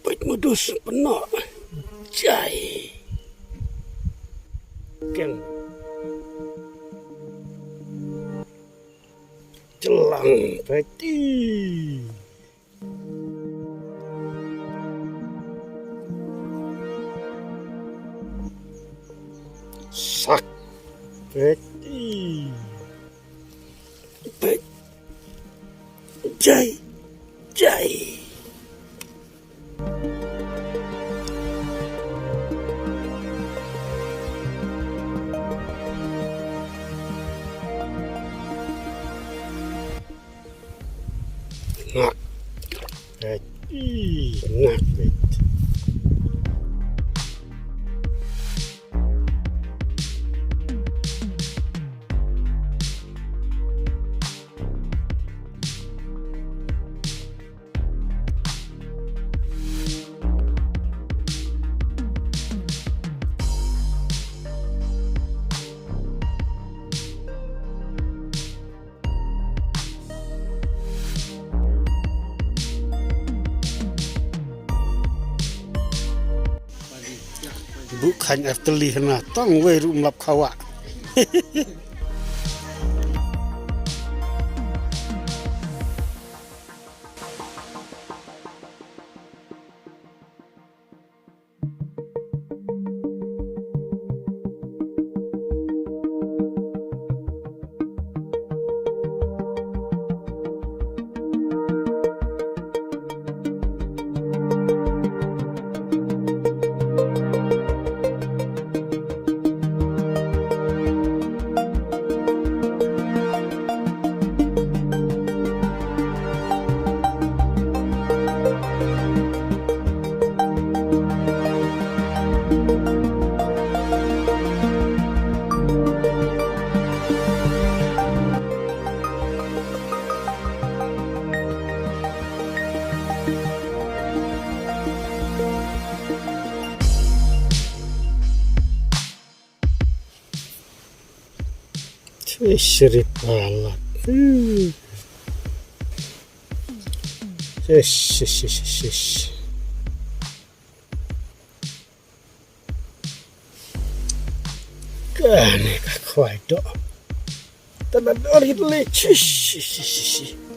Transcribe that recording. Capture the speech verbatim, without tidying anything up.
Peit modus pynnoh. Jai. Ken. Jlang peit. Sak peit. Peit. Jai. Jai. Ngak. Peit. Ih, ngak peit. Buh khain artylli hana tang wei ruh ym lap khawa. Shri palat. Shish, shish, shish, shish. Kane ka khwai doh. Tana dor hit le. Shish, shish, shish, shish.